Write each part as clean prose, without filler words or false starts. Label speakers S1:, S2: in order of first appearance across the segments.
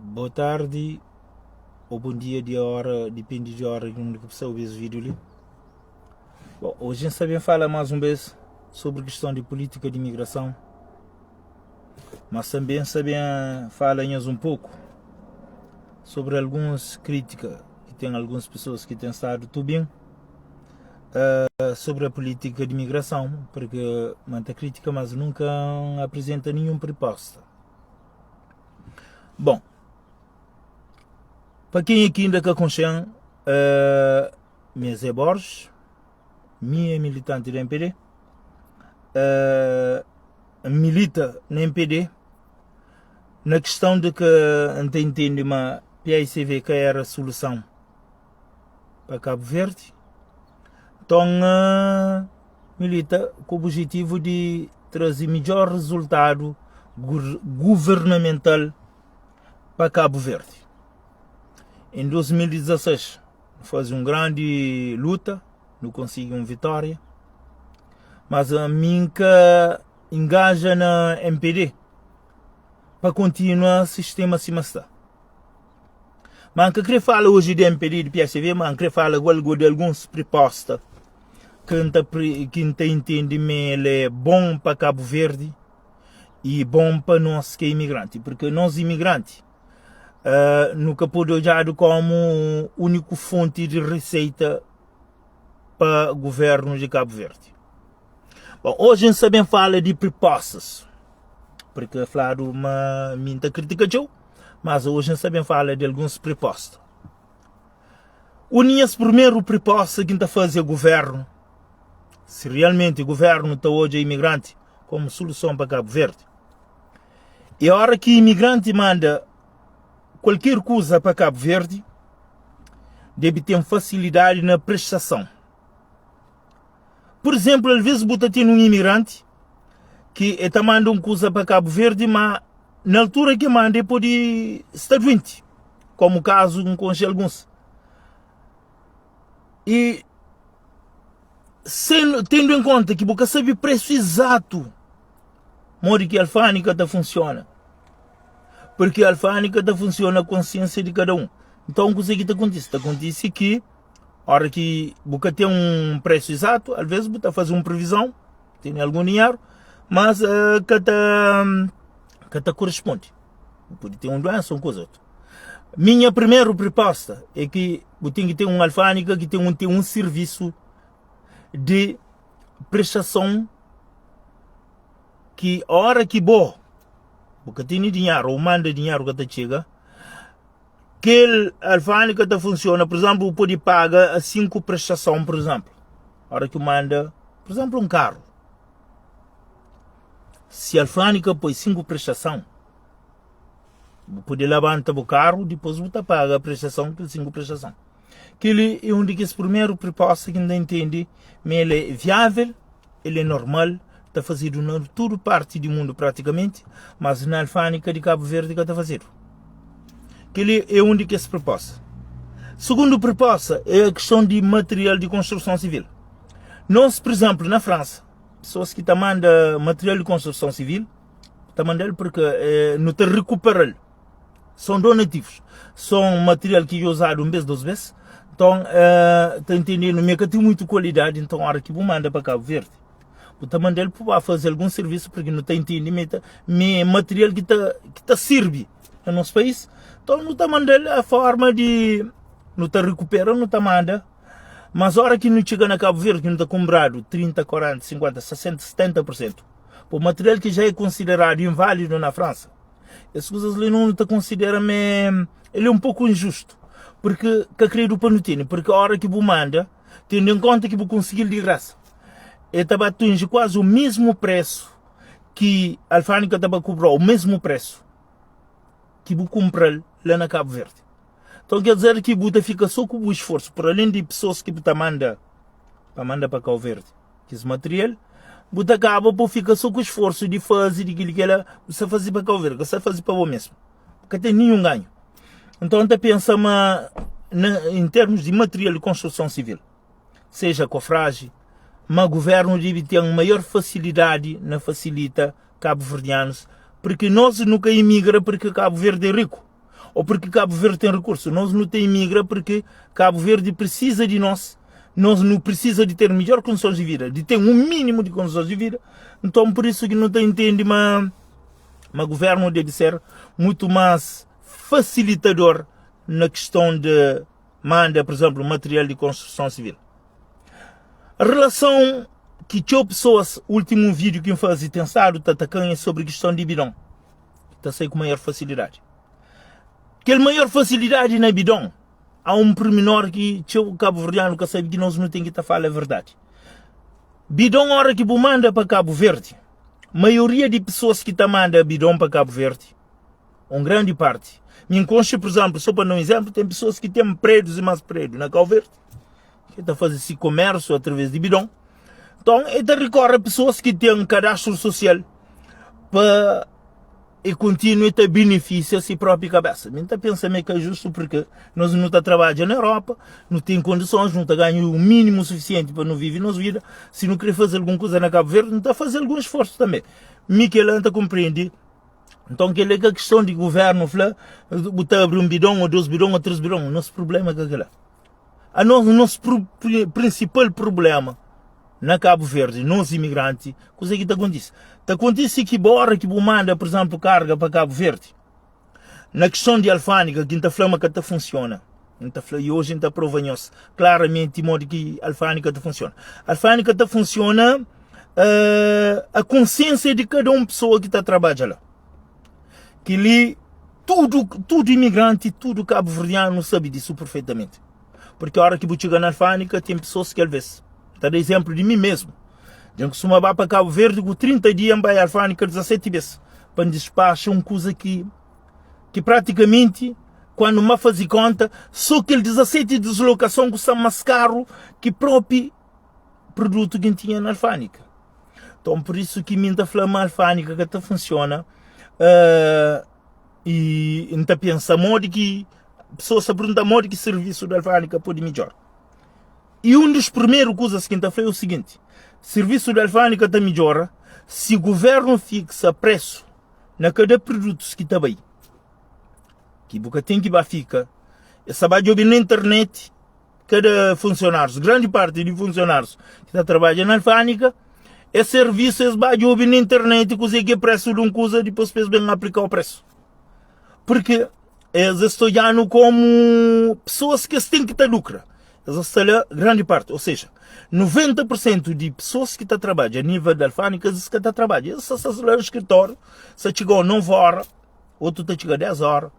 S1: Boa tardi ou bom dia di hora, depende di hora di undi ki bu sta obi es vídeo li. Bom, hoje a gente bem fala mais um vez sobre questão de política de imigração, mas também sabem fala nhos um pouco sobre algumas críticas que tem algumas pessoas que têm estado tudo bem uh, sobre a política de imigração, porque manta crítica, mas nunca apresenta nenhuma proposta. Bon, pa kenha ki inda ka konxe-m, uh, mi é Zé Borges, mi é militanti di MPD, uh, N milita na MPD na kistãu di ke N ta intende ma PAICV ka éra soluson pa Kabu Verdi. Nton, N milita ku obijetivu di traze midjór rezultadu guvernamental pa Kabu Verdi. Em 2016, nu faze un grandi luta, nu konsigi un vitória, mas ami N ka ingaja na MPD pa kontinua sistema sima sta. Ma N ka kre fala oji di MPD di PSV, ma N kre fala igual go di alguns priposta ki N ta ki N ta intende ma el é bon pa Kabu Verdi i bon pa nos ki é imigranti, purki nos imigranti uh, nu ka pode odjadu komu úniku fonti di reseita pa guvernu di Kabu Verdi. Bon, oji N sta ben fala di pripostas, purki fladu ma mi N ta kritika txeu. Mas oji N sta ben fala di alguns priposta. Un di nhas primeru priposta ki N ta faze a guvernu, si realmenti guvernu ta odja imigranti komu suluson pa Kabu Verdi, e ora ki imigranti manda kualker kuza pa Kabu Verdi, debe ten fasilidadi na prestason. Pur izénplu, alvês bu ta ten un imigranti ki el ta manda un kuza pa Kabu Verdi, má na altura ki el manda el pode sta duenti, kómu kazu N konxe alguns. I sen, tendu en konta ki bu ka sabe presu izatu modi ki alfândega ta funsiona, purki alfândega ta funsiona konsiénsia di kada un. Nton, kuzê ki ta kontise? Ta kontise ki Ora ki bu ka ten un presu izatu, alvês bu ta faze un previzon, tene algun dinheru, mas uh, ka ta ka ta koresponde. Bu pode ten un duensa, un kuza otu. Minha primeru proposta é ki bu ten ki ten un alfândega ki ten un ten un sirvisu di prestason ki ora ki bo bu ka tene dinheru ou manda dinheru ka ta txega, Kel alfândega ta funsiona, pur izénplu, bu pode paga asin ku prestason, pur izénplu, óra ki bu manda, pur izénplu, un karu. Si alfândega poi 5 prestason, bu pode labanta bu karu, dipôs bu ta paga prestason kel 5 prestason. Kel-li é un di kes primeru proposta ki N ta intende ma el é viável, el é normal, ta fazedu na tudu parti di mundu pratikamenti, mas na alfândega di Kabu Verdi ka ta fazedu. Kel-li é un di kes proposta. Sugundu proposta é a kiston di material di konstruson sivil. Nos, pur izénplu, na Fransa, pesoas ki ta manda material di konstruson sivil, ta manda-l purki eh, nu ta rekupera-l. Son donativus, son material ki dja uzadu un bes, dos bes. Nton, eh, ta intendenu ma e ka ten muitu kualidadi, nton ora ki bu manda pa Kabu Verdi, bu ta manda-l pa ba faze algun sirvisu, purki nu ta intende ma e ta ma e material ki ta ki ta sirbi na nos país. Nton nu ta manda-l a forma di nu ta rekupera, nu ta manda, mas ora ki nu txiga na Kabu Verdi, nu ta kunbradu 30, 40, 50, 60, 70 pur sentu pa material ki dja e konsideradu inválidu na Fransa. Es kuzas li nu ta konsidera ma el é un poku injustu, purki ka kredu pa nu tene, purki ora ki bu manda, tendo en konta ki bu konsigi-l di grasa, el ta ba atinji kuazi o mesmu presu ki alfândega ta ba kubra-u, o mesmu presu ki bu kunpra-l la na Kabu Verdi. Nton, ker dizer ki bu ta fika so ku bu isforsu, por alén di pesoas ki bu ta manda pa manda pa Kau Verdi. Kes material, bu ta kaba bu fika so ku sforsu di faze di kili kela, bu sta faze pa kau verdi, ka sta faze pa bo mesmu. Bu ka ten ninhun ganhu. Nton, N ta pensa ma na, en termus di material di konstruson sivil, seja kofraji, ma guvernu debe ten maior fasilidadi na fasilita kabuverdianus, purki nos nu ka imigra purki Kabu Verdi é riku. ou porque Cabo Verde tem recurso. Nós não tem imigra porque Cabo Verde precisa de nós. Nós não precisa de ter melhor condições de vida, de ter um mínimo de condições de vida. Então por isso que não tá entende, mas mas governo deve ser muito mais facilitador na questão de manda, por exemplo, material de construção civil. A relação que txeu pessoas, último vídeo que eu fazi tem estado ta atacan é sobre questão de bidon. Ta sai com maior facilidade. Kel maior facilidade na bidon, há um pormenor que txeu cabo-verdiano ka sabe que nós não tem que ta fala a verdade. Bidon hora que bu manda pa Cabo Verde, maioria de pessoas que ta manda bidon pa Cabo Verde, um grande parte. Mi nkonxe, por exemplo, só pa dar um exemplo, tem pessoas que tem prédios e mais prédios na Cabo Verde, que ta faze si comércio através de bidon. Então, ele ta recorre a pessoas que têm cadastro social pa e continua ta beneficia si própria cabeça. Mi ta pensa me que é justo porque nós não ta trabalha na Europa, não tem condições, não ta ganha o mínimo suficiente para não viver nossa vida. Se não querer fazer alguma coisa na Cabo Verde, não ta fazer algum esforço também. Mi que ela compreende. Então, aquele é a questão de governo, fla, botar abrir um bidão, ou dois bidão, ou três bidão. Nosso problema é aquele. A nosso, nosso principal problema na Cabo Verde, nós imigrantes, coisa que está acontecendo. Está acontecendo que bora que bu manda, por exemplo, carga para Cabo Verde. Na questão de alfândega, que está falando que está funciona. Tá falando, e hoje está provando claramente modo que a alfândega está funciona. A alfândega está funciona uh, a consciência de cada uma pessoa que está trabalhando lá. Que ali tudo, tudo imigrante, tudo cabo-verdiano sabe disso perfeitamente. Porque a hora que você chega na alfândega, tem pessoas que às vezes, está dando exemplo de mim mesmo. Eu costumo ir para Cabo Verde com 30 dias vai à alfândega 17 vezes para despachar uma coisa que, que praticamente, quando me faz conta, só aquele 17 de deslocação custa mais caro que próprio produto que tinha na alfândega. Então, por isso que me está falando a alfândega que tá funciona. Uh, e está pensa modo que a pessoa se pergunta modo que serviço da alfândega pode melhorar. E um dos primeiros coisas que está falando é o seguinte: serviço da alfândega está melhora se o governo fixa preço na cada produto que está bem. Que boca tem que fica. Essa vai ouvir na internet cada funcionário, grande parte de funcionários que está trabalhando na alfândega, é serviço eles vai ouvir na internet coisa que é preço de uma coisa, depois eles vêm aplicar o preço. Porque eles estão olhando como pessoas que têm que estar lucro. Eles estão lá, grande parte, ou seja, 90% de pessoas que estão trabalhando a nível da alfândega, eles que estão trabalhando. Eles estão lá no escritório, se chegou 9 horas, outro está chegando 10 horas.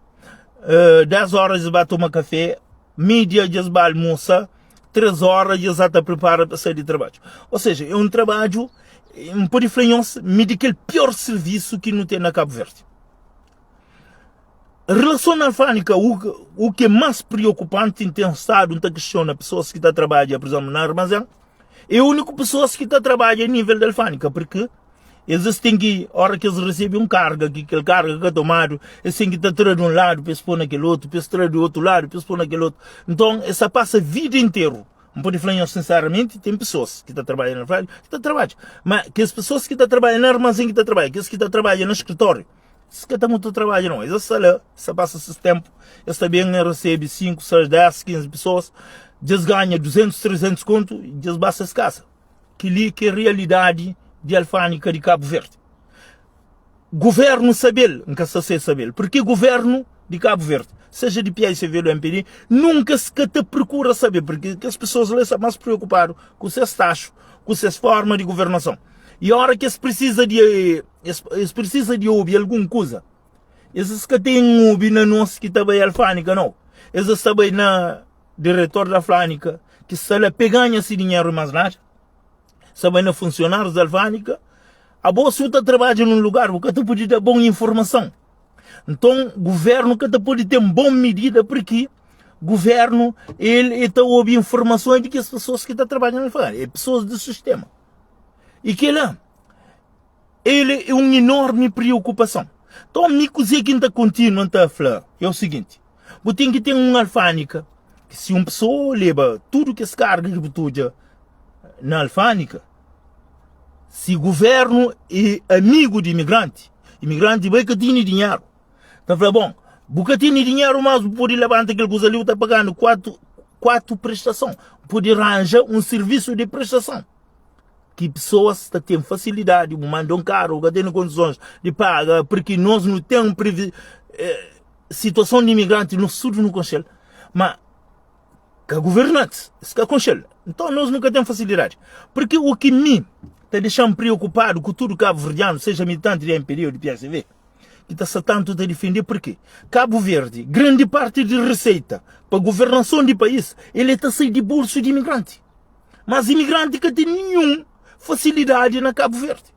S1: Uh, 10 horas eles vão tomar café, meio-dia eles vão almoçar, 3 horas eles já estão preparados para sair de trabalho. Ou seja, é um trabalho, um pode falar, me de aquele pior serviço que não tem na Cabo Verde. Relação na alfândega, o, o que é mais preocupante em ter estado, não questiona pessoas que estão trabalhando, por exemplo, na armazém, é a única pessoa que está trabalhando a nível da alfândega, porque eles têm que, a hora que eles recebem um carga, que aquele carga que é tomado, eles têm que estar de um lado, para pôr naquele outro, para trazer do outro lado, para pôr naquele outro. Então, essa passa a vida inteira. Não pode falar sinceramente, tem pessoas que estão trabalhando na alfândega, que estão trabalhando. Mas que as pessoas que estão trabalhando no armazém que estão trabalhando, que as que estão trabalhando no escritório, se que está muito trabalho não. Eles lá, se passa esse tempo, eles também recebem 5, 6, 10, 15 pessoas, eles ganham 200, 300 conto e eles basta as casa. Que li que é a realidade de alfândega de Cabo Verde. Governo saber, nunca se saber, porque governo de Cabo Verde, seja de PSV ou MPD, nunca se te procura saber, porque as pessoas lá estão mais preocupadas com seus taxos, com suas formas de governação. E a hora que eles precisam de, eles, eles precisam de ouvir alguma coisa, eles que têm ouvir na nossa que também é alfândega, não. Eles sabem na diretor da alfândega, que se ela pegar esse dinheiro mais nada, sabem na funcionários da alfândega, a boa se você trabalha num lugar, você te pode dar boa informação. Então, governo que te pode ter boa medida, porque governo, ele está ouvindo informações de que as pessoas que estão trabalhando na alfândega, é pessoas do sistema. E que lá, ele é uma enorme preocupação. Então, me coisa que está continua a falar é o seguinte: você tem que ter uma alfândega, que se uma pessoa leva tudo que se carga que botuja na alfândega, se governo é amigo de imigrante, imigrante vai que tem dinheiro. Então, fala, bom, Bu ka tene dinheru mas bu pode labanta kel kuza li bu ta pagando 4 4 prestason. Bu pode ranja un sirvisu di prestason ki pessoas ta ten fasilidadi, bu manda un karu, bu ka tene kondisons di paga, porque nos nu ten previ eh, situason di imigranti nos tudu nu konxel, ma ka governantis es ka konxel. Nton nos nu ka ten fasilidadi. Porque o ki mi ta dexan preokupadu ku tudu kabu-verdianu, seja militanti di MPD ou di PSV, ki ta sta tantu ta difende purki Kabu Verdi, grandi parti di riseita pa guvernason di país, el e ta sai di bolsu di imigranti. Mas imigranti ka ten ninhun fasilidadi na Kabu Verdi.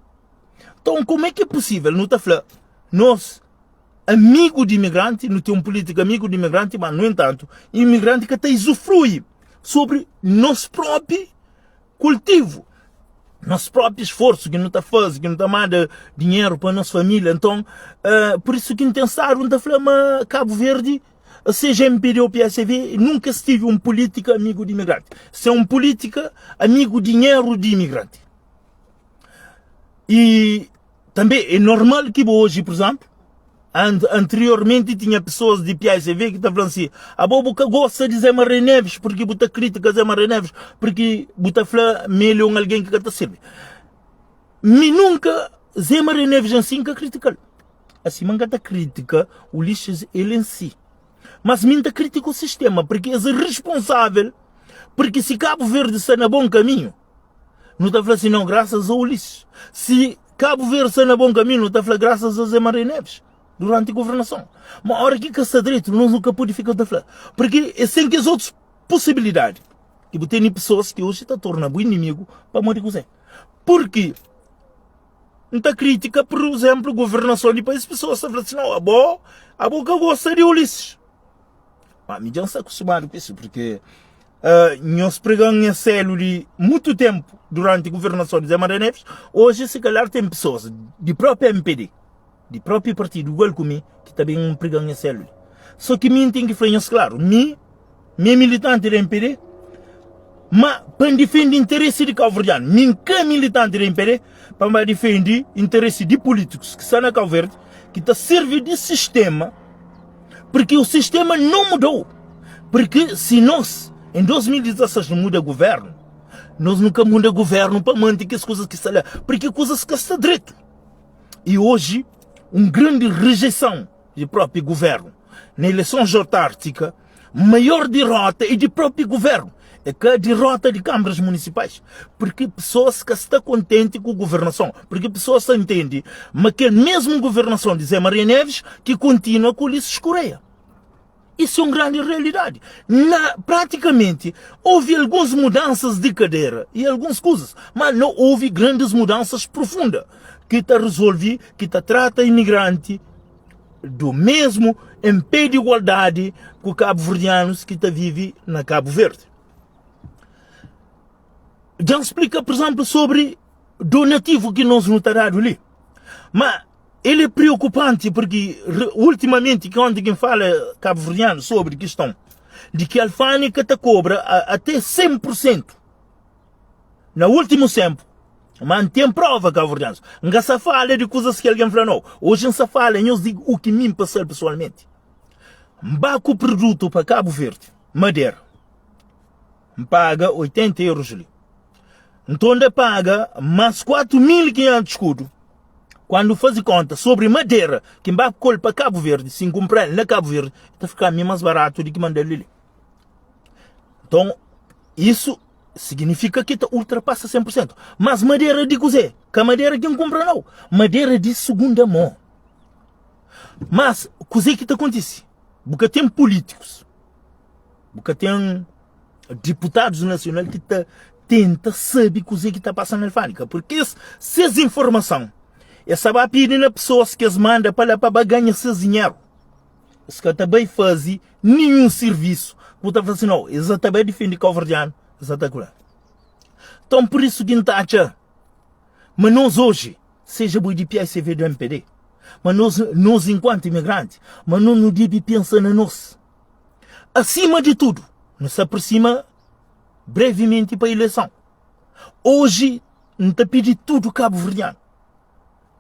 S1: Nton, komu é ki é pusível nu ta fla nos amigu di imigranti, nu ten un pulítika amigu di imigranti, ma nu entantu imigranti ka ta izufrui sobri nos própi kultivu, nos própi sforsu ki nu ta faze, ki nu ta manda dinheru pa nos família. Nton, uh, pur isu ki N ten stadu N ta fla ma Kabu Verdi, seja MPD ou PSV, nunka es tive un pulítika amigu di imigranti. Se un pulítika amigu dinheru di imigranti. E tanbe é normal ki bo oji, pur izénplu, Anteriormenti tinha pessoas di PSV ki ta fla si, abo bu ka gosta di Zé Maria Neves porque bu ta kritika Zé Maria Neves porque bu ta fla ma el é un algen ki ka ta sirbi. Mi nunka Zé Maria Neves en si N ka kritikal. Asi ma N ka ta kritika Ulisses el en si. Mas mi N ta kritika o sistema porque es é responsável porque si Cabo Verde sta na bom kaminhu nu ta fla si não graças a Ulisses. Si Kabu Verdi sta na bon kaminhu, nu ta fla grasas a Zé Maria Neves duranti governason. Ma ora ki ka sta dretu, nos nu ka pudi fika ta fla, purki es ten kes otus posibilidadi ki bu tene pesoas ki oji ta torna bu inimigu pamodi kuzê? Purki N ta kritika, pur izénplu, governason di país, pesoas ta fla si, nau, abo, abo ka gosta di Ulisses. Ma mi dja N sta akustumadu ku isu, purki Nhos prega-m nha sélu di mutu ténpu duranti guvernason di Zé Maria Neves. Oji, si kalhar, ten pesoas di própi mpd, di própi partidu igual ku mi, ki ta ben prega-m nha sélu li. Sô ki mi N ten ki fla nhos klaru, mi, mi é militanti di mpd, má pa N difende interesi di kauverdianu, mi N ka militanti di mpd pa N ba difende interesi di pulítikus ki sta na Kau Verdi, ki ta sirvi di sistéma. Porque o sistema não mudou. Porque se nós, em 2016, não muda governo, nós nunca muda governo para manter que as coisas que está lá. Porque coisas que está direito. E hoje, uma grande rejeição do próprio governo. Na eleição autárquica, maior derrota é do próprio governo. É que a derrota de câmaras municipais. Porque pessoas que estão contentes com a governação. Porque pessoas entendem, mas que mesmo governação de Zé Maria Neves que continua com Ulisses Correia. Isso é uma grande realidade. Na, praticamente, houve algumas mudanças de cadeira e algumas coisas, mas não houve grandes mudanças profundas que tá resolve, que tá trata imigrante do mesmo em pé de igualdade com cabo-verdianos que tá vive na Cabo Verde. Já explica, por exemplo, sobre donativo que nós não tá dado ali. Mas ele é preocupante porque ultimamente que ontem quem fala cabo-verdiano sobre questão de que a alfândega te cobra até 100%. Na último tempo, mas não tem prova cabo-verdiano. Nunca se fala de coisas que alguém fala não. Hoje não se fala, eu digo o que mim passou pessoalmente. Mbaco produto para Cabo Verde, madeira. Paga 80 euros ali. Então ainda paga mais 4.500 escudo. Quando faz conta sobre madeira que vai para Cabo Verde, se comprar na Cabo Verde, está ficar mais barato do que mandar ali. Então, isso significa que ultrapassa 100%. Mas madeira de cozê, que a madeira que compra não, madeira de segunda mão. Mas, cozê que te acontece? Porque tem políticos, porque tem deputados nacional que ta tenta sabe cozê que tá passando na alfândega, porque es, ses informação, es ba pedir na pessoas que es manda para lá para ganhar seus dinheiro. Es ka ta bai faze ninhun sirvisu ku ta fla si no, es ta bai difende kauverdianu, es ta kula. Nton pur isu ki N ta atxa ma nos oji, seja bo di PSV do MPD, ma nos, nos enkuantu imigranti, ma nos nu debe pensa na nos. Asima di tudu, nu sta aproxima brevimenti pa ileison. Oji N ta pidi tudu kabuverdianu,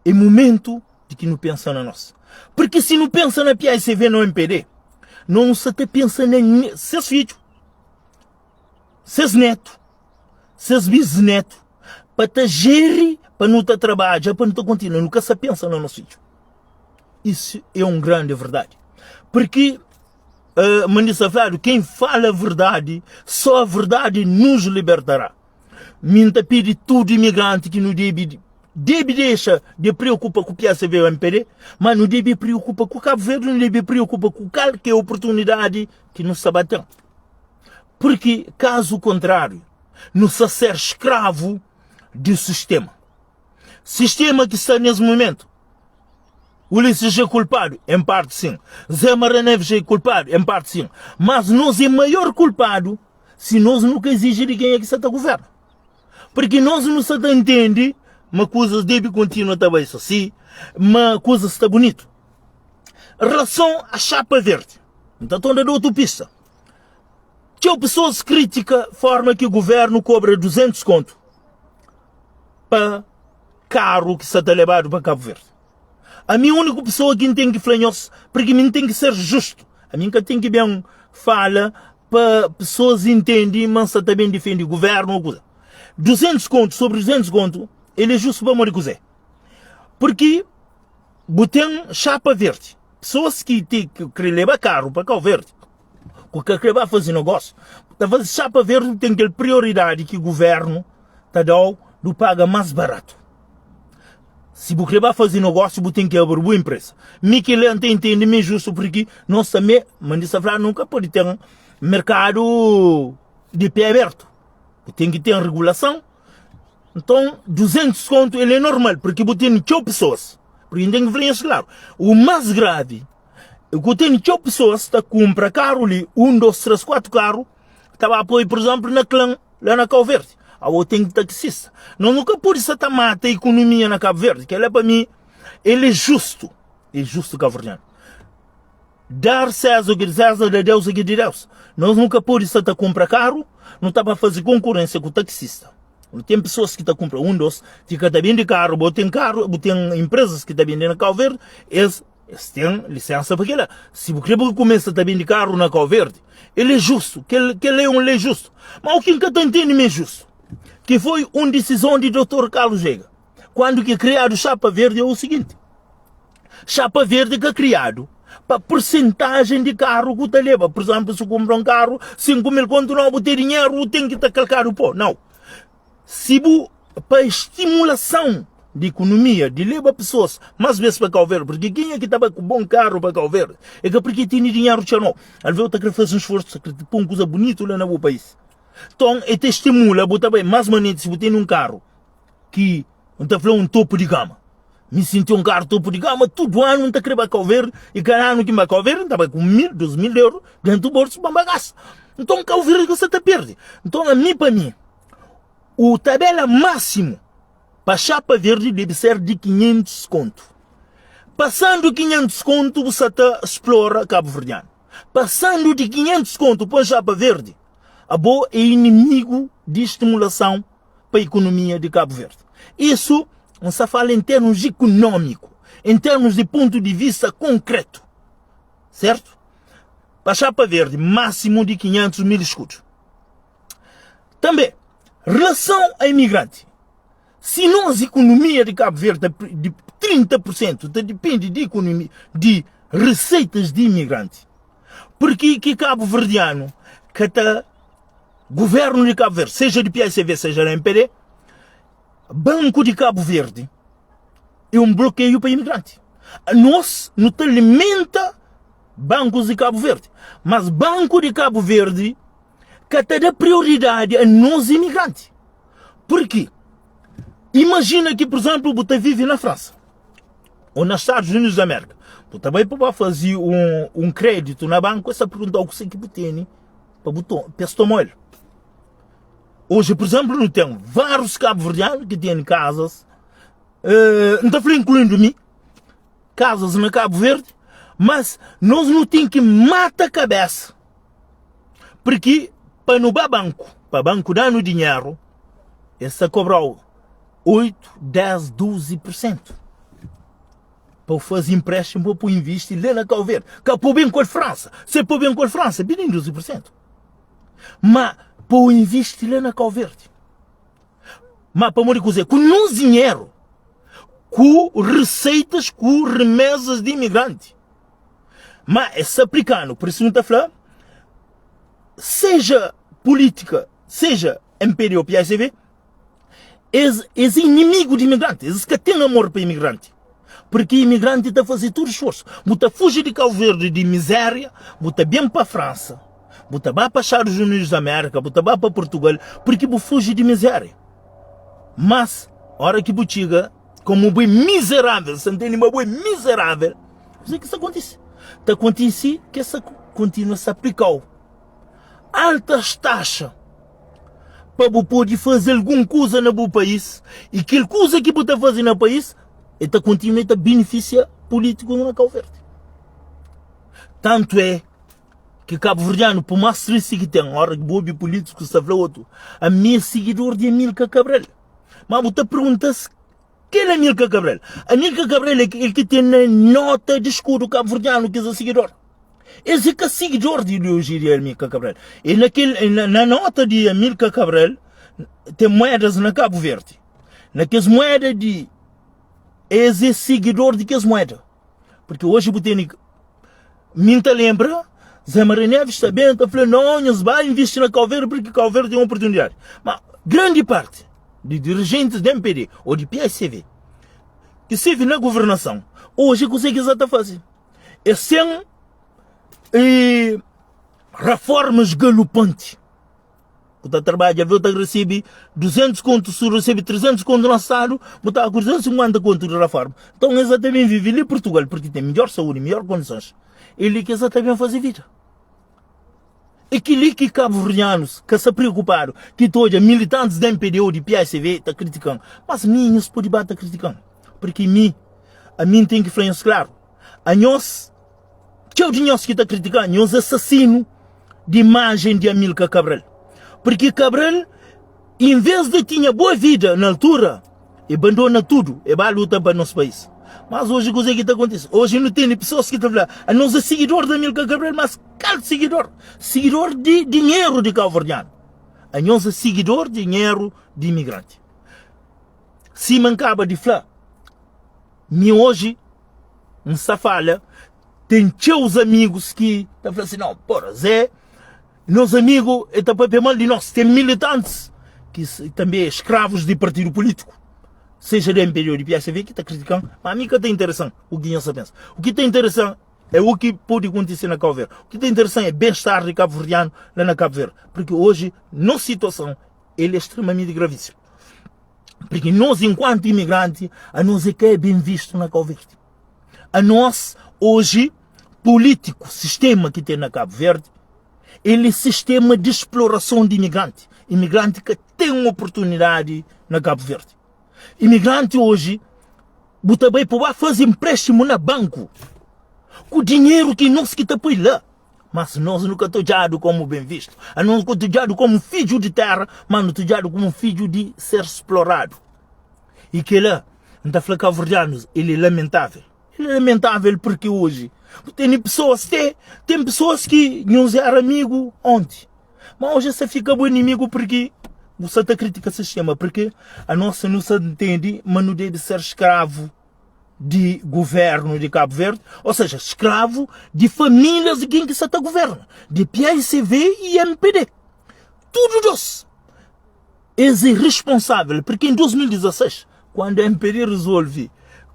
S1: É momentu di ki nu pensa na nos. Porque si nu pensa na PAICV na UMPD, nu sa ta pensa na ses fidju, ses netu, ses bisnetu, pa ta jeri, pa nu ta trabadja, pa nu ta kontinua. Nu ka sa pensa na nos fidju. Isso é um grande verdade. Porque uh, mandi sa fladu, quem fala a verdade, só a verdade nos libertará. Mi N ta pidi tudu imigranti ki nu debe debe dexa de preokupa ku PSV ou MPD, ma nu debe preokupa ku Kabu Verdi, nu debe preokupa ku kalker oportunidadi ki nu sta ba ten. Purki kazu kontrariu, nu sta ser skravu di sistema. Sistema ki sta nes mumentu. Ulisses é kulpadu? Em parti sim. Zé Maria Neves é kulpadu? Em parti sim. Mas nos é maior kulpadu si nos nu ka exige di kenha ki sta ta governa. Porque nos nu sta ta entende ma kuzas debe kontinua ta bai so si, ma kuzas sta bunitu. Relason a chapa verde, N ta torna da otu pista. Txeu pesoas kritika forma ki governu kobra 200 kontu pa karu ki sta ta lebadu pa Kabu Verdi. Ami uniku pesoa ki N ten ki fla nhos, porque mi N ten ki ser justu. Ami N ka ten ki ben fala pa pesoas intende ma N sta ta ben difende governu ou kuza. 200 kontu sobri 200 kontu, el é justu pamodi kuzê? Porque bu ten chapa verdi, pesoas ki te ki kre leba karu pa Kau Verdi, ku ka kre ba faze negósiu, ta faze chapa verdi, bu ten kel prioridadi ki governu ta dau du paga mas baratu. Si bu kre ba faze negósiu, bu ten ki abri bu empresa. Mi kila N ta intende mi é justu purki nos tanbe, ma di sta fla nu ka pode ten merkadu di pé abertu. Bu ten ki ten regulason. Nton, 200 kontu el é normal purki bu ten txeu pesoas. Purki N ten ki fla nhos klaru, u mas gravi é ku ten txeu pesoas ta kunpra karu li, 1, 2, 3, 4 karu, ta ba poi, pur izénplu, na klan la na Kau Verdi. Awo ten ki taxista. Nos nu ka pode sa ta mata ikonomia na Kabu Verdi. Kela pa mi el é justu. É justu kabuverdianu. Dar César o que de César, da Deus o que de Deus. Nos nu ka pode sa ta kunpra karu, nu ta ba faze konkurensia ku taxista. Nu ten pesoas ki ta kunpra un, dos, ti ka ta bende karu, bo ten karu, bu ten empresas ki ta bende na Kau Verdi, es Es ten lisensa pa kila. Si bu kre bu kumesa ta bindi karu na Kau Verdi, el é justu, kel kel é un lei justu. Ma u ki N ka ta ntende ma é justu, ki foi un disizon di Dotor Carlos Veiga, kuandu ki kriadu Chapa Verdi é u siginti, Chapa Verdi ka kriadu pa persentajen di karu ku ta leba. Pur izemplu, si bu kumpra un karu 5000 kontu, nau bu ten dinheru, bu ten ki ta kalkadu po. Nau. Si bu pa estimulason di ikonomia di leba pesoas mas bes pa Kau Verdi, porque kenha ki ta bai ku bon karu pa Kau Verdi é ka porque tene dinheru txeu nau, alves bu ta kre faze un sforsu, ta kre poi un kuza bunitu la na bu pais. Nton e ta estimula bu ta bai mas manenti si bu tene un karu ki N ta fla un topu di gama. Mi sinti un karu topu di gama tudu anu N ta kre bai Kau Verdi i kada anu ki N bai Kau Verdi N ta bai ku 1000, 2000 euru dentu bolsu pa N bai gasta. Nton Kau Verdi ka sa ta perde. Nton ami pa mi O tabela máximo pa chapa verde debe ser di 500 kontu. Pasando 500 kontu bu sa ta splora kabuverdianu. Pasando di 500 kontu pa un chapa verde, abo é inimigu di stimulason pa ikonomia di Kabu Verdi. Isu N sa fala en termus ikonómiku, en termus di pontu di vista konkretu. Sertu? Pa chapa verde, máximo di 500 mil escudos. Tanbe, relason a imigranti, si nos ikonomia di Kabu Verdi ta di 30 pur sentu ta dipende di ikonomia di reseitas di imigranti, purki ki kabuverdianu ka ta guvernu di Kabu Verdi, seja di PICV seja di MPD, Banku di Kabu Verdi é un blokeiu pa imigranti. Nos nu ta alimenta bankus di Kabu Verdi, mas Banku di Kabu Verdi ka ta da prioridadi a nos imigranti. Purki imajina ki, pur izénplu, bu ta vive na Fransa ô na Stadus Unidus di Amérika, bu ta bai pa ba faze un, un kréditu na banku, es ta pergunta-u kuzê ki bu tene pa bu to, pa es toma-l. Oji, pur izénplu, nu ten várius kabuverdianu ki tene kazas, eh, N ta fla inkluindu mi, kazas na Kabu Verdi, mas nos nu ten ki mata kabésa Pirki pa nu ba banku, pa banku da-nu dinheru, es ta kobra-u 8, 10, 12 pur sentu. Pa bu faze empréstimo pa bu invisti la na Cabo Verde. Ka pa bu ben ku el Fransa. Se pa bu ben ku el Fransa, bini 12 por sentu. Ma pa bu invisti la na Cabo Verde. Ma pamodi kuzê? Ku nos dinheru, ku reseitas, ku remesas di imigranti. Ma es sta aplikanu, pur isu nu ta fla, seja pulítika, seja MPD ô PACV, es es é inimigu di imigranti, es ka ten amor pa imigranti. Purki imigranti ta faze tudu sforsu. Bu ta fuji di Kau Verdi di mizéria, bu ta ben pa Fransa, bu ta ba pa Stadus Unidus di Amérika, bu ta ba pa Purtugal, purki bu fuji di mizéria. Mas, ora ki bu txiga, komu bu é mizerável, sa ntende ma bu é mizerável, kuzê ki sta kontise? Ta kontise ki es sta kontinua sta aplika-u altas taxa pa bu pode faze algun kuza na bu país i kel kuza ki bu ta faze na país e ta kontinua ta benefisia pulítikus na Kau Verdi. Tantu é ki kabuverdianu, por más tristi ki ten, ora ki bu obi pulítikus ta fla otu, ami é sigidor di Amilcar Cabral. Má bu ta pergunta-s kel Amilcar Cabral? Amilcar Cabral é kel ki ten na nota di skudu kabuverdianu ki es é sigidor. Es é ka sigidor di ideologia di Amilcar Cabral. E na kel, na, na nota di Amilcar Cabral ten moedas na Kabu Verdi. Na kes moeda di es é sigidor di kes moeda. Porque hoje bu tene mi n ta lembra Zé Maria Neves ta ben ta fla não nhos ba investi na Cabo Verde porque Cabo Verde tem oportunidade. Mas grande parte de dirigentes do MPD ou de PSCV que serve na governação hoje kuzê que eles ta fazer? É sem e, reformas galopantes. Bu ta trabadja, bu ta recebi 200 kontu, su recebi 300 kontu na stadu, bu ta ku 250 kontu di reforma. Então es ta ben vive li Portugal porque tem melhor saúde, melhor condições. E li que es ta ben fazer vida. E que li que cabo-verdianos ka sta preocupado, que ta odja militantes da MPD ou di PACV ta criticando. Mas mi nhos pode ba ta criticando, porque mi, a mim tem que fla nhos claro, a nhos Txeu di nhos ki ta kritika nhos asasinu di imajen di Amilcar Cabral. Purki Cabral, en ves di tinha boa vida na altura, e bandona tudu, e ba luta pa nos pais. Mas oji kuze ki ta kontise? Oji nu tene pesoas ki ta fla, anos é sigidor di Amilcar Cabral, mas kal sigidor? Sigidor di dinheru di kauverdianu. Anhos é sigidor di dinheru di imigranti. Sima N kaba di fla, mi oji N sta fala, ten txeus amigus ki ta fla si, no, pora, Zé, nos amigu, e ta papia mal di nos. Ten militantis ki tanbe é skravus di partidu pulítiku, seja di MPD o di PSV, ki ta kritika-m, ma ami ka ta interesa-m u ki nhos ta pensa. U ki ta interesa-m é u ki pode kontise na Kau Verdi. U ki ta interesa-m é ben-star di kabuverdianu la na Kabu Verdi, purki oji nos situason el é stremamenti gravísimu. Porque nós, enquanto imigrante, a nós é que é bem visto na Cabo Verde. A nós, hoje, político, sistema que tem na Cabo Verde, ele é sistema de exploração de imigrante. Imigrante que tem uma oportunidade na Cabo Verde. Imigrante hoje, buta bem para fazer empréstimo na banco. Com dinheiro que nós que tá põe lá. Mas nos nu ka ta odjadu komu ben vistu. Anos nu ka ta odjadu komu fidju di téra, má nu ta odjadu komu fidju di ser sploradu. I kel-la, N ta fla kabuverdianus, el é lamentável. El é lamentável purki oji bu tene pesoas, te ten pesoas ki nhos éra amigu onti, má oji es ta fika bu inimigu purki bu sta ta kritika sistéma. Purki anos nu sta ntende ma nu debe ser skravu. di governu di Kabu Verdi, ou seja, skravu di famílias di ken ki sa ta governa, di PICV i mpd. Tudu dos es é responsável, porque em 2016, quando mpd resolve,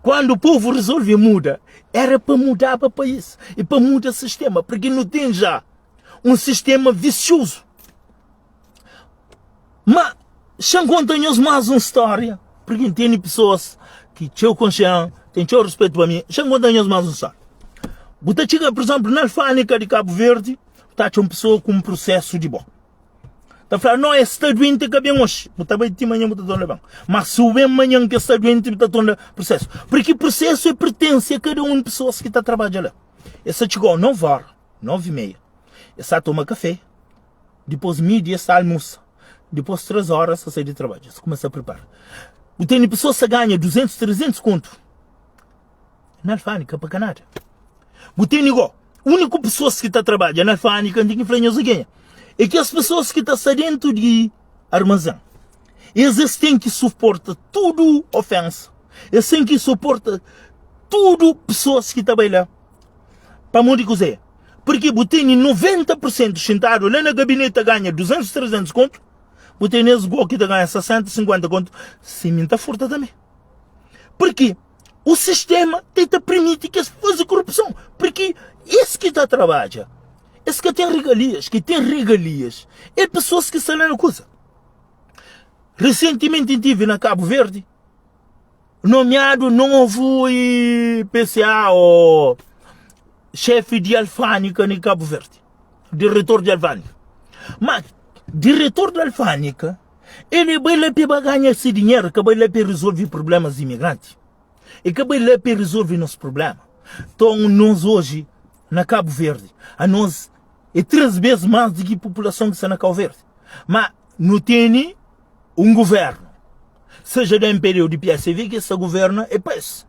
S1: quando o povo resolve muda, era pa mudaba país e pa muda sistema, porque nu tem já um sistema vicioso. Ma xa-m konta nhos más un stória, purki N tene pesoas ki txeu konxe-m, ten txeu ruspetu pa mi. Xa-m konta nhos más un stória. Bu ta txiga, pur izénplu, na alfândega di Kabu Verdi, bu ta atxa un pesoa ku un prusésu di bo. Ta fla, No, es sta duenti, ka ben oxi. Bu ta bai ti manhan, bu ta torna ben. Má si bu ben manhan ki es sta duenti, bu ta torna prusésu. Purki prusésu é pertense a kada un pesoas ki ta trabadja la. Es ta txiga-u novi óra, novi i meia, es ta toma kafé. Dipôs midi es ta almusa. Dipôs 3 óra es ta sai di trabadju. Es kumesa pripara. Bu tene pesoas ta ganha 200, 300 kontu. Na alfândega pa ka nada. Bu tene go, úniku pesoas ki ta trabadja na alfândega, N ten ki fla nhos é kenha? É kes pesoas ki ta sta dentu di armazén. Es es ten ki suporta tudu ofénsa, es ten ki suporta tudu pesoas ki ta bai la. Pamodi kuzê? Purki bu tene 90 pur sentu xintadu la na gabineti ta ganha 200, 300 kontu, bu tene es go ki ta ganha 60, 50 kontu, si mi N ta furta tanbê. Purki o sistema tem ta permiti ki es faze korupson, purki es ki ta trabadja, es ka ten regalias, ki ten regalias é pesoas ki sta la na kuza. Resentimenti N tive na Kabu Verdi, nomiadu novu IPCA o xefi di alfândega na Kabu Verdi, diretor di alfândega. Ma diretor di alfândega El bai la pa ganha se dinheru, ka bai la pa rezolve problemas di imigranti. E ka bai la pa rezolve nos problema. Nton, nos oji na Kabu Verdi, anos é 3 bes más di ki populason ki sta na Kau Verdi. Ma nu tene un guvernu, seja di MPD ou di PSV, ki es ta guverna é pa es.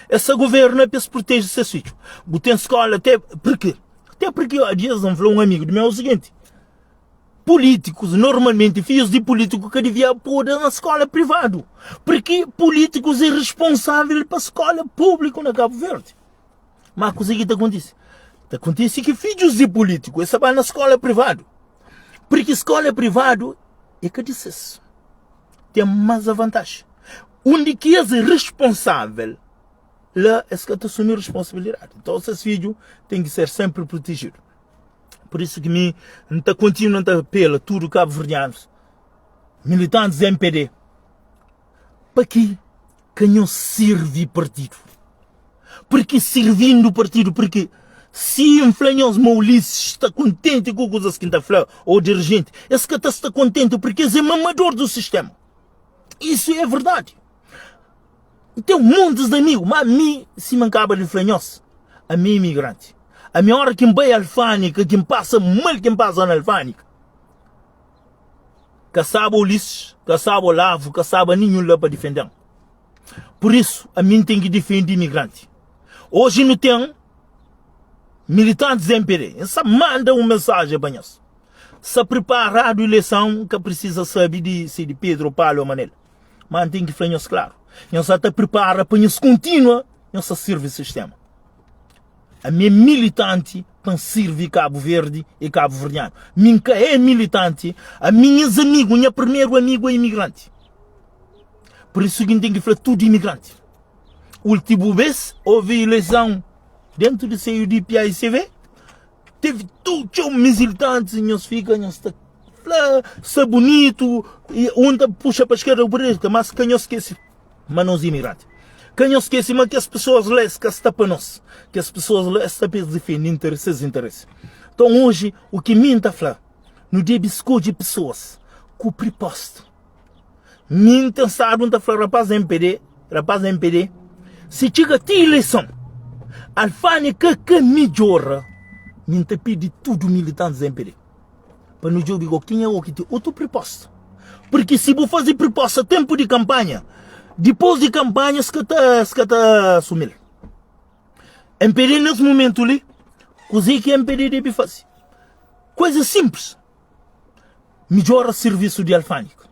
S1: Es ta guverna pa es proteje ses fidju. Bu ten skola até porque, até porque há dias N fla un amigu di meu o seguinte, Pulítikus, normalmenti fidjus di pulítiku ka devia poda na skola privadu, pirki pulítikus é responsável pa skola públiku na Kabu Verdi. Má kuzê ki ta kontise? Ta kontise ki fidjus di pulítiku es ta ba na skola privadu, pirki skola privadu é ka di ses, ten más avantaji. Undi ki es é responsável, la es ka ta asumi responsabilidadi. Nton ses fidju ten ki ser sénpri protejidu. Por isso ki mi N ta kontinua ta apela tudu kabuverdianus, militantis di MPD, pa ki ka nhos sirvi partidu. Purki sirvindu partidu, purki si N fla nhos ma Ulisses sta kontenti ku kuzas ki N ta fla, ou dirigenti, es ka ta sta kontenti purki es é mamador du sistema. Isu é verdadi. N ten montis di amigu, má mi, sima N kaba di fla nhos, ami é imigranti. Ami óra ki N bai Alfândega, ki N pasa mal ki N pasa na Alfândega, ka staba Ulisses, ka staba Olavo, ka staba ninhun la pa difende-m. Pur isu, ami N ten ki difende imigranti. Oji nu ten militantis di MPD. N sta manda un mensajen pa nhos. Sta priparadu ileison, N ka prisiza sabe di si di Pedro, Palu ô Manel. Má N ten ki fla nhos klaru, nhos sa ta pripara pa nhos kontinua nhos ta sirvi sistéma. Ami é militanti pa N sirvi Kabu Verdi i kabuverdianu. Mi N ka é militanti, ami nhas amigu, nha primeru amigu é imigranti. Pur isu ki N ten ki fla tudu imigranti. Últimu bês houve ileison dentu di seiu di PAICV, Teve tu txeu miziltantis nhos fika nhos ta fla sta bunitu e un ta puxa pa eskerda un pa direita mas ka nhos skese ma nos imigranti ka nhos skese ma kes pesoas la es ka sta pa nos kes pesoas la es sta pa es difende interese ses interese nton oji u ki mi nta fla nu debe skodje pesoas ku priposta Mi N ten stadu N ta fla rapaz MPD, rapaz MPD, si txiga ti ileison, Alfani ka ka midjora, mi N ta pidi tudu militantis MPD pa nu djobi go kenha go ki ten otu priposta. Purki si bu fazi priposta tenpu di kanpanha, dipos di kanpanha es ka ta es ka ta asumil. MPD nes mumentu li, kuze ki MPD debi fazi? Kuza sinplis. Midjora sirvisu di alfândega.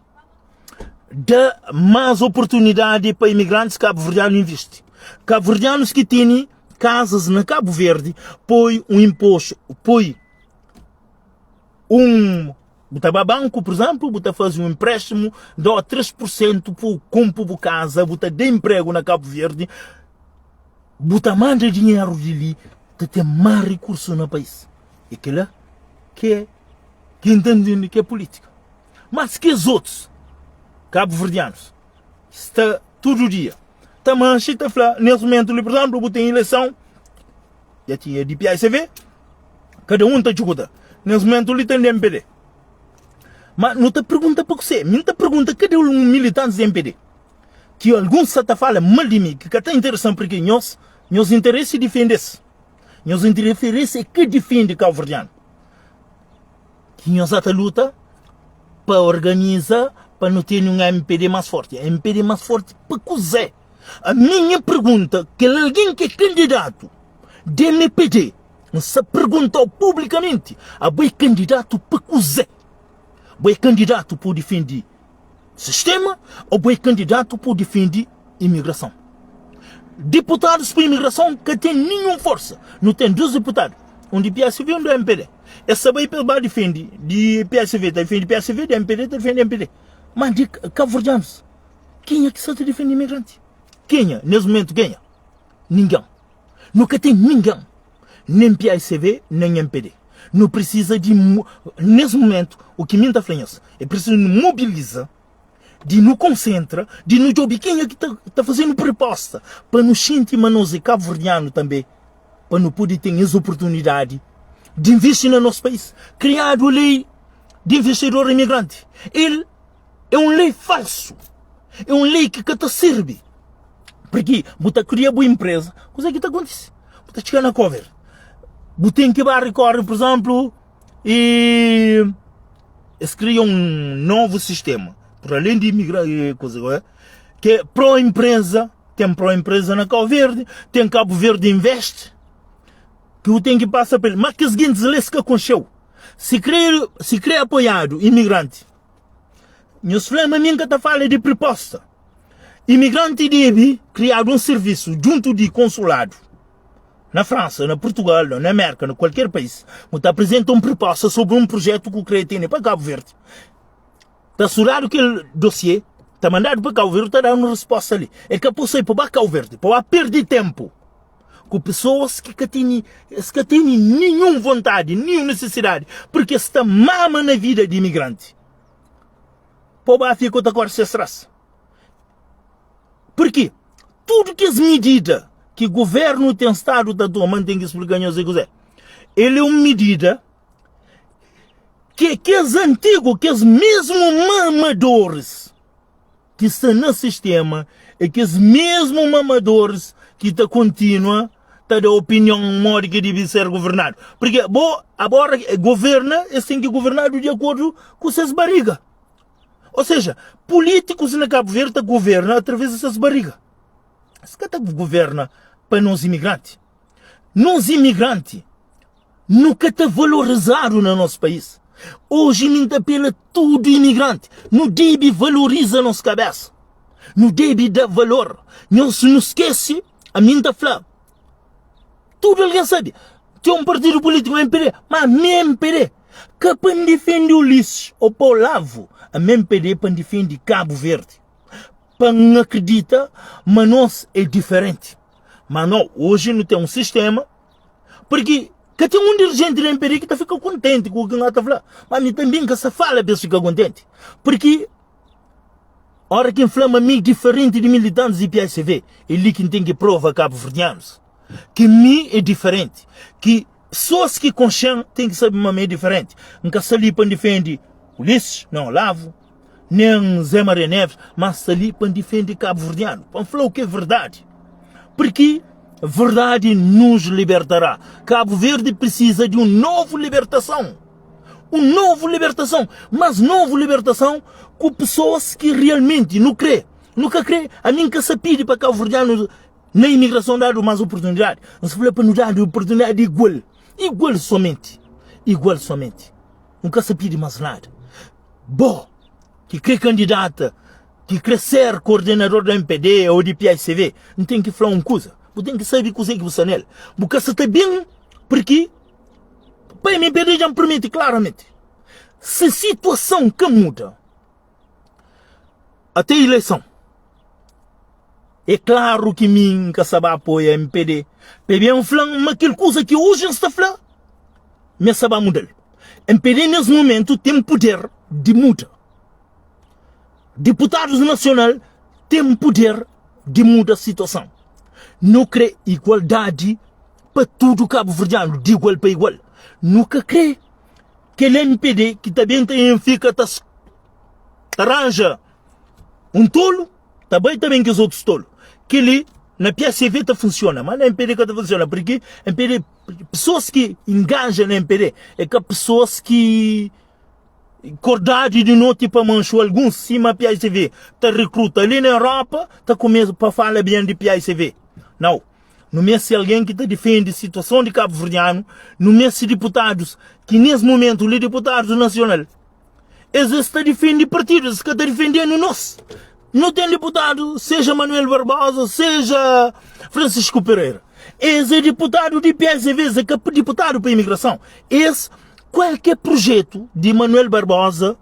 S1: Da más oportunidadi pa imigrantis kabuverdianu invisti. Kabuverdianus ki tene kazas na Kabu Verdi, poi un impostu, poi un bu ta ba banku, pur izénplu, bu ta faze un empréstimu, da 3 pur sentu pa bu konpo bu kaza, bu ta da inpregu na Kabu Verdi, bu ta manda dinheru di li, ta ten más rikursu na país. É kel-la ki é ki N ta ntende ki é pulítika. Mas kes otus kabuverdianus sta tudu dia ta manxa i ta fla, nes mumentu li, pur izénplu, bu ten ileison, dja tinha di PICV, kada un ta djuda. Nes mumentu li ten di MPD. Ma nu ta pergunta pa kusé? Mi N ta pergunta kada un militantis di MPD, ki alguns sa ta fala mal di mi, ki ka ta interesa-m, purki nhos, nhos interesi difende-s. Nhos interesi é ka difende kauverdianu. Ki nhos ata luta pa organiza pa nu tene un MPD más forti. MPD más forti pa kuzê? A minha pergunta, kel algen ki é kandidatu di mpd, N sta perguntau publikamenti, abo é kandidatu pa kuzê? Bo é kandidatu pa difende sistema ou bo é kandidatu pa difende imigrason? Diputadus pa imigrason ka ten ninhun forsa. Nu ten dus diputadu, un di PSV un di mpd. Es ta bai pa es ba difende di PSV ta difende PSV, di mpd ta difende mpd. Ma di kabuverdianus, kenha ki sa ta difende imigranti? Kenha? Nes mumentu kenha? Ningen. Nu ka ten ningen, nen PICV, nen mpd. Nu prisiza di, nes mumentu, u ki mi N ta fla nhos, é prisizu nu mobiliza, di nu konsentra, di nu djobe kenha ki ta ta faze-nu priposta pa nu xinti ma nos é kabuverdianu tanbe, pa nu pode ten es oportunidadi di invisti na nos país. Kriadu lei di investidor imigranti, el é un lei falsu, é un lei ki ka ta sirbi. Purki bu ta kria bu inpreza, kuze ki ta kontise? Bu ta txiga na kover, bu ten ki ba rikore, pur izemplu, e es kria un novu sistema, pur alen di imigra kuze ke pro inpreza, ten pro inpreza na Kau Verdi, ten Kabu Verdi Invest, ki bu ten ki pasa pa el, ma kes gentis la es ka konxeu, si kre si kre apoiadu imigranti. Nhos fla ma mi N ka ta fala di priposta. Imigranti debe kriadu un sirvisu djuntu di konsuladu na Fransa, na Purtugal, na Merka, na kualker país. Bu ta aprizenta un priposta sobri un prujetu ku kre tene pa Kabu Verdi. Ta studadu kel dosie, ta mandadu pa Kabu Verdi, ta dadu un risposta li. E ka po sai pa ba Kabu Verdi, pa ba perdi tenpu ku pesoas ki ka tene, es ka tene ninhun vontadi, ninhun nesesidadi, purki es ta mama na vida di imigranti. Pa ba fika ta kore ses tras. Purki tudu kes midida ki guvernu ten stadu ta toma, N ten ki splika nhos é kuzé. El é un midida ki kes antigu, kes mesmu mamadoris ki sta na sistema, é kes mesmu mamadoris ki ta kontinua ta da opinion modi ki dibi ser governadu. Purki bo agora governa, es ten ki governadu di akordu ku ses bariga. Ou seja, políticos na Cabo Verde ta governa através de ses barriga. Es ka ta governa pa nos imigranti. Nos imigranti nu ka ta valorizadu na nos país. Hoje mi ta apela tudo imigrante, nu debe valoriza nos cabeça. Nu debe da valor. Nhos nu skese, a mi ta fla. Tudo alguém sabe. Tem um partido político MPD, mas mi MPD Ka pa N difende Ulisses ô pa Olavo, ami N pede pa N difende Kabu Verdi, pa N akredita ma nos é diferenti. Ma no, oji nu ten un sistema, purki ka ten un dirijenti di MPD ki ta fika kontenti ku ki N ta fla, ma ami tanbi N ka sa fala pa es fika kontenti, purki ora ki N fla ma mi é diferenti di militantis di PSV, é li ki N ten ki prova kabuverdianus ki mi é diferenti, ki Pesoas ki konxe-m ten ki sabe ma mi é diferenti. N ka sta li pa N difende Ulisses, nen Olavo, nen Zé Maria Neves, má N sta li pa N difende kabuverdianu, pa N fla u ki é verdadi. Pirki verdadi nos libertará. Kabu Verdi prisiza di un novu libertason. Un novu libertason, mas novu libertason ku pesoas ki realmenti nu kre. Nu ka kre, ami N ka sa pidi pa kabuverdianu Na imigrason dadu mas oportunidadi. N sta fla pa nu dadu oportunidadi igual. Igual somenti. Igual somenti. N ka sta pidi mas nada. Bo ki kre kandidata, ki kre ser koordenador di MPD ou di PICV, N ten ki fla un kuza. Bu ten ki sabi kuze ki bu sta nel. Bu ka sta ta bin pirki pa MPD dja N prometi klaramenti. Si situason ka muda ate ileison, É klaru ki mi N ka sa ba apoia mpd, pabia N fla-m ma kel kuza ki oji N sta fla, mi sa ba muda-l. Mpd nes mumentu ten puder di muda. Diputadus nasional ten puder di muda situason. Nu kre igualdadi pa tudu kabuverdianu, di igual pa igual. Nu ka kre kel mpd ki ta ben ta fika ta ranja un tolu. Ta bai ta ben kes otus tolu. Keli na PSV ta funciona, ma na MPD ka ta funciona, porque MPD pessoas ki enganja na MPD é ka pessoas ki. Kordadu di noti pa manxu alguns sima PICV ta rekruta li na Europa ta kumesa pa fala ben di PICV. Nau. Nu meste algen ki ta difende situason di kabuverdianu, nu meste diputadus ki nes mumentu li diputadus nasional es es ta difende partidu, es ka ta difendenu nos. Nu ten diputadu seja Manuel Barbosa, seja Francisco Pereira. Es é diputadu di PSV, es é ka diputadu pa imigrason. Es kualker projetu di Manuel Barbosa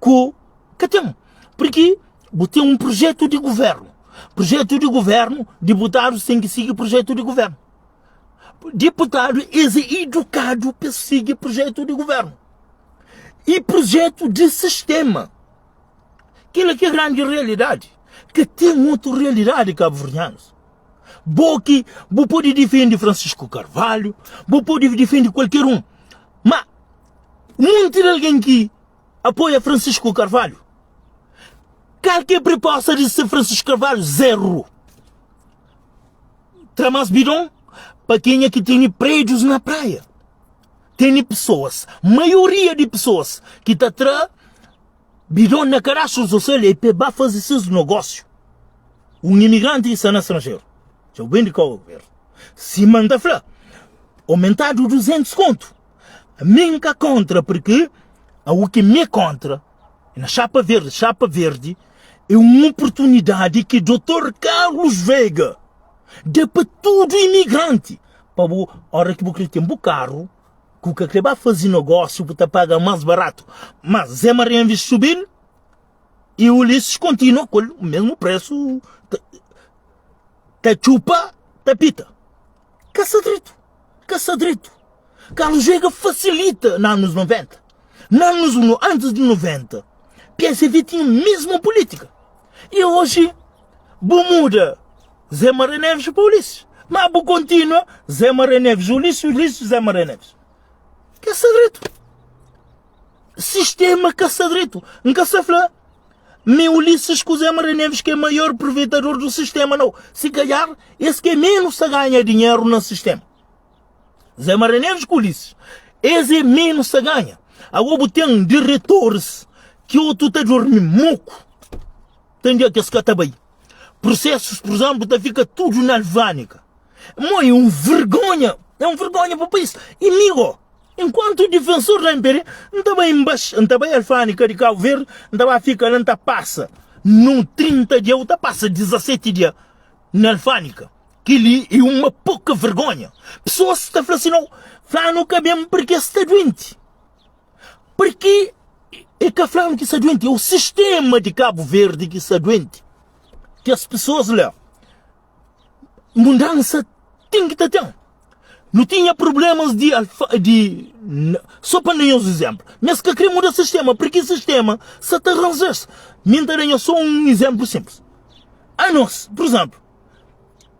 S1: ku ka ten. Porque bu ten un projetu di governu. Projetu di governu, diputadus ten ki sigi projetu di governu. Diputadu es é edukadu pa sigi projetu di governu. E projetu di sistema. Kila ki é grandi realidadi. Ka ten otu realidadi kabuverdianus. Bo ki bu pode difende Francisco Carvalho, bu pode difende kualker un, ma munti di algen ki apoia Francisco Carvalho, kal ki é proposta di se Francisco Carvalho? Zero. Tra mas bidon pa kenha ki tene prédios na praia. Tene pesoas, maioria di pesoas ki ta tra Bidon na kadastru sosial é pa ba faze ses nogósiu. Un imigranti ki sta na stranjeru, dja bu ben di Kabu Verdi, sima N ta fla, omentadu 200 kontu. Mi N ka kontra purki u ki mi é kontra é na Chapa Verde. Chapa Verde é un oportunidadi ki Dotor Carlos Veiga da pa tudu imigranti pa bu ora ki bu kre ten bu karu, Ku ka kre ba fazi nogósiu bu ta paga más baratu. Má Zé Maria envês di subi-l i Ulisses kontinua ku el mesmu présu ta txupa ta pita. Ka sta dretu, ka sta dretu. Carlos Veiga fasilita na anus 90. Na anus antis di 90, PSV tinha mesmu pulítika. I oji bu muda Zé Maria Neves pa Ulisses. Má bu kontinua Zé Maria Neves, Ulisses, Ulisses, Zé Maria Neves. Ka sta dretu. Sistema ka sta dretu. N ka sta fla mi Ulisses ku Zé Maria Neves ki é maior aproveitador do sistema, não. Se calhar, es ki é menos ta ganha dinheiro na sistema. Zé Maria Neves ku Ulisses. Es é menos ta ganha. Agora bu ten diretores ki otu ta dormi moku. Ten dia ki es ka ta bai. Prosesus, por exemplo, ta fika tudu na alfândega. Mo é un vergonha, é un vergonha pa país. E mi go, enquanto defensor da MPD, N ta bai embaix, N ta bai alfândega di Cabo Verde, N ta bai fika la, N ta pasa num 30 dia, ou ta pasa 17 dia na alfândega. Kel-li é uma pouca vergonha. Pessoas ta fla assim, não, flanu ka ben porque sta doente. Porque é ka flanu ki sta doente, é o sistema de Cabo Verde ki sta doente. Que as pessoas lá, mudança tem que ta ten. Nu tinha problemas de, alfa, de só pa nhos exemplo, mas ka kre muda sistema, porque sistema sa ta arranjar-se. Mi ta da nhos só um exemplo simples. A nós, por exemplo,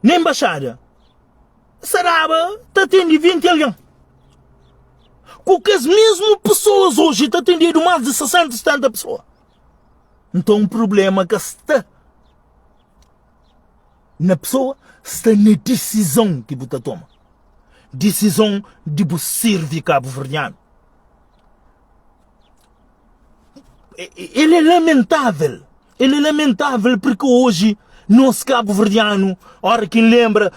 S1: na embaixada, Saraba ta atendi 20 algen. Ku kes mesmu pesoas oji ta atendedu más di 60, 70 pesoa. Nton problema ka sta na pesoa, sta na disizon ki bu ta toma. Disizon di bu sirvi kabuverdianu. El é lamentável. El é lamentável porque hoje nós cabo-verdiano, ora que lembra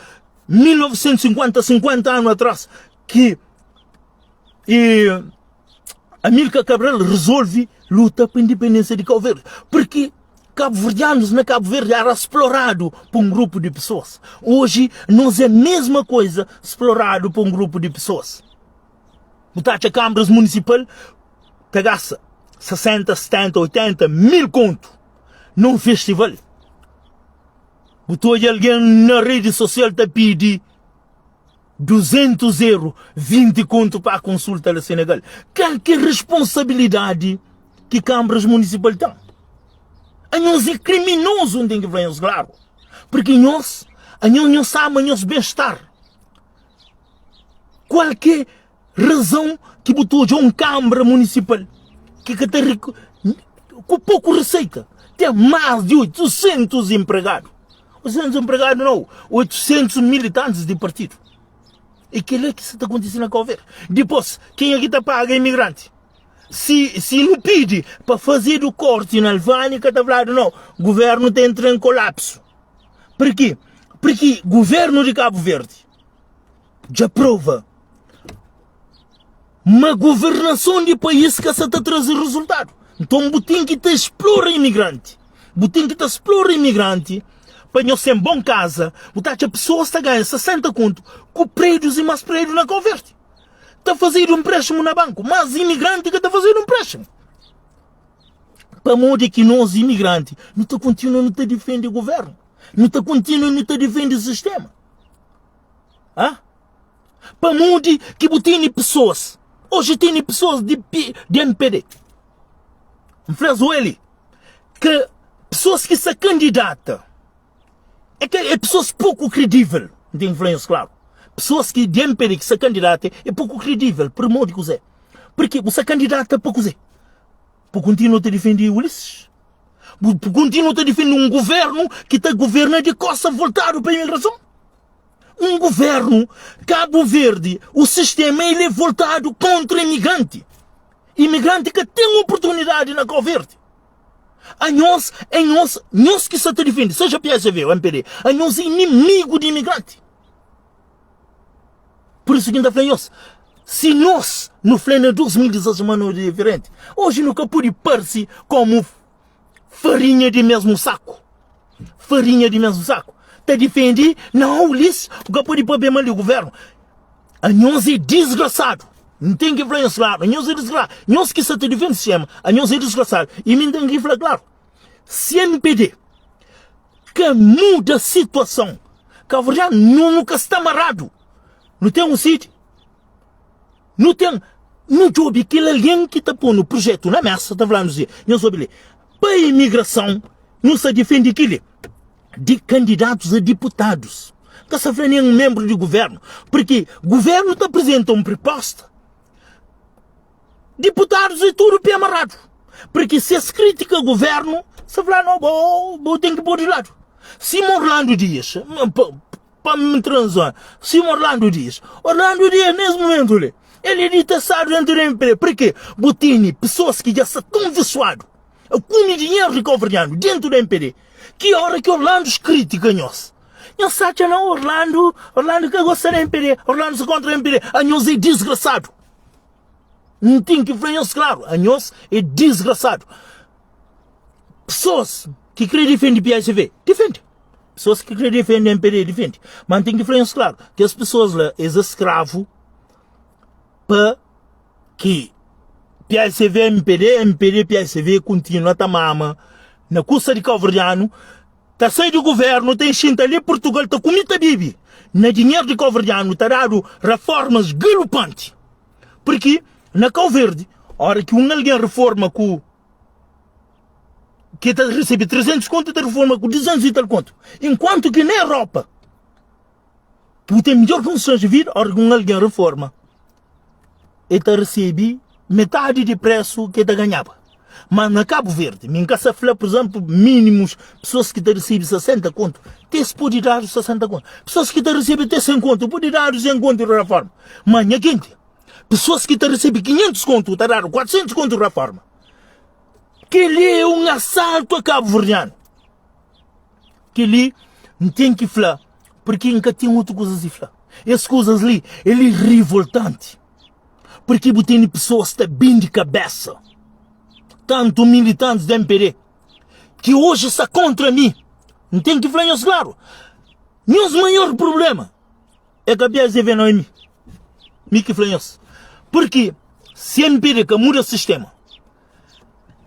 S1: 1950, 50 anos atrás, que e, Amílcar Cabral resolve luta para a independência de Cabo Verde, porque cabo-verdianos na Cabo Verde era explorado por um grupo de pessoas. Hoje nós é a mesma coisa explorado por um grupo de pessoas. Bu ta atxa câmaras municipal ta gasta 60, 70, 80 mil kontu num festival. Bu ta odja algen na rede social ta pidi 200 euro, 20 kontu pa konsulta la Senegal. Kal ki é responsabilidadi ki câmaras municipal ten? Anhos é kriminozu, N ten ki fla nhos klaru. Porque nhos, anhos nhos ama nhos ben-estar. Kual ki é razão ki bu ta odja un kanbra munisipal ki ka ta ku poku riseita ten más di 800 enpregadu? 800 enpregadu nau, 800 militantis di partidu. É kel-la ki sa ta kontise na Kau Verdi. Dipôs, kenha ki ta paga imigranti? Si si nu pidi pa fazedu korti na Alvani ka ta fladu nau, guvernu ta entra en kolapsu. Pirki? Pirki guvernu di Kabu Verdi dja prova ma guvernason di país ka sa ta traze rezultadu. Nton bu ten ki ta splora imigranti, bu ten ki ta splora imigranti pa nhos ten bon kaza, bu ta atxa pesoas ta ganha 60 kontu ku prédius i más prédiu na Kau Verdi. Ta fazedu npréstimu na banku, mas imigranti ka ta fazedu npréstimu. Pamodi ki nos imigranti nu ta kontinua nu ta difende guvernu, nu ta kontinua nu ta difende sistema? Ha? Pamodi ki bu tene pesoas, oji tene pesoas di, di MPD. N fla-s, Ueli, ke pesoas ki sa kandidata É ke é pessoas pouco credível, N ten ki fla nhos klaru. Pessoas ki di MPD ki sa kandidata é pouco credível, por modi kuzé? Porque bu sa kandidata pa kuzé? Bu kontinua ta difende Ulisses? Bu kontinua ta difende un governu ki ta governa di kosta voltadu pa imigrason? Un governu Cabo Verde, o sistema ele é voltadu kontra imigranti. Imigranti ka ten oportunidadi na Cabo Verde. Anhos é nhos, nhos ki sa ta difende, seja PSV ou MPD, anhos é inimigu di imigranti. Por isu ki N ta fla nhos, si nos nu fla na 2016 ma nu é diferenti, oji nu ka pudi parsi komu farinha di mesmu saku. Farinha di mesmu saku. Ta difende, nau Ulisses, bu ka pudi papia mal di guvernu. Anhos é disgrasadu. N ten ki fla nhos klaru, anhos é disgrasadu. Nhos ki sa ta difende sistema, anhos é disgrasadu. I mi N ten ki fla klaru, si MPD ka muda situason, kabuverdianu nu ka sta maradu. Nu ten un sidi, nu ten, nu djobe kel algen ki ta pô-nu projetu na mesa, ta fla-nu si, nhos obi li, pa imigrason, nu sta difende kili. di kandidatus a diputadus. Ka sa fla nen menbru di guvernu, pirki guvernu ta aprizenta un priposta, diputadus e tudu pé amaradu, pirki si es kritika guvernu, sa fla no bo bo ten ki po di ladu. Sima Orlando Dias, pa mi transa, sima Orlando Dias, Orlando Dias nes mumentu li, el e ditestadu dentu di MPD, pirki bu tene pesoas ki dja sta ton visuadu a kume dinheru di kauverdianu dentu di MPD, Ki ora ki Orlando kritika nhos? Nhos ta atxa na Orlando, Orlando ka gosta di MPD, Orlando sta kontra MPD. Anhos é disgrasadu. N ten ki fla nhos klaru, anhos é disgrasadu. Pessoas ki kre difende PSV, difende. Pessoas ki kre difende MPD, difende. Ma N ten ki fla nhos klaru, kes pessoas la, es é skravu pa ki PSV MPD, MPD PSV kuntinua ta mama na kusa di kauverdianu, ta sai di guvernu ta inxinta li Purtugal ta kumi ta bibi na dinheru di kauverdianu ta dadu reformas galupanti pirki na Kau Verdi ora ki un algen reforma ku ki ta risibi 300 kontu ta reforma ku 200 i tal kontu enkuantu ki na Europa Bu ten midjor kondisons di vida ora ki un algen reforma. El ta resebe metadi di presu ki el ta ganhaba. Ma na Kabu Verdi, mi N ka sa fla, pur izénplu, mínimus, pesoas ki ta resebe 60 kontu, te es pode dadu 60 kontu. Pesoas ki ta resebe te 100 kontu, pode dadu 100 kontu di reforma. Ma nha genti, pesoas ki ta resebe 500 kontu, ta dadu 400 kontu di reforma. Kel-li é un asaltu a kabuverdianu. Kel-li N ten ki fla, purki N ka ten otu kuzas di fla. Es kuzas li, el é rivoltanti. Purki bu tene pesoas ta bende kabesa, tantu militantis di MPD, ki oji sta kontra mi. N ten ki fla nhos klaru, nhos maior prublema é ka PSDB nau, é mi. Mi ki fla nhos. Purki si MPD ka muda sistema,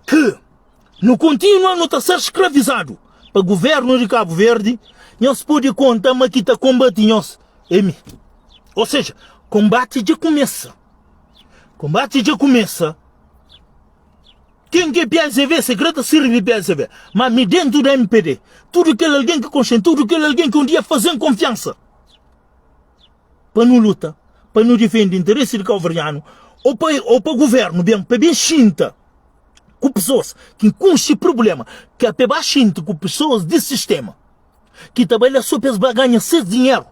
S1: ki nu kontinua nu ta ser skravizadu pa guvernu di Kabu Verdi, nhos pode konta ma ki ta konbati nhos é mi. Ou seja, konbati dja kumesa. Konbati dja kumesa. Ken ki é PSV, se kre ta sirbi PSV. Ma mi dentu da MPD, tudu kel algen ki konxe-m, tudu kel algen ki un dia faze-m konfiansa, pa nu luta, pa nu difende interesi di kauverdianu, o pa o pa guvernu ben, pa ben xinta ku pesoas ki kunxe prublema, ka pa e ba xinta ku pesoas di sistema ki ta bai la so pa es ba ganha ses dinheru,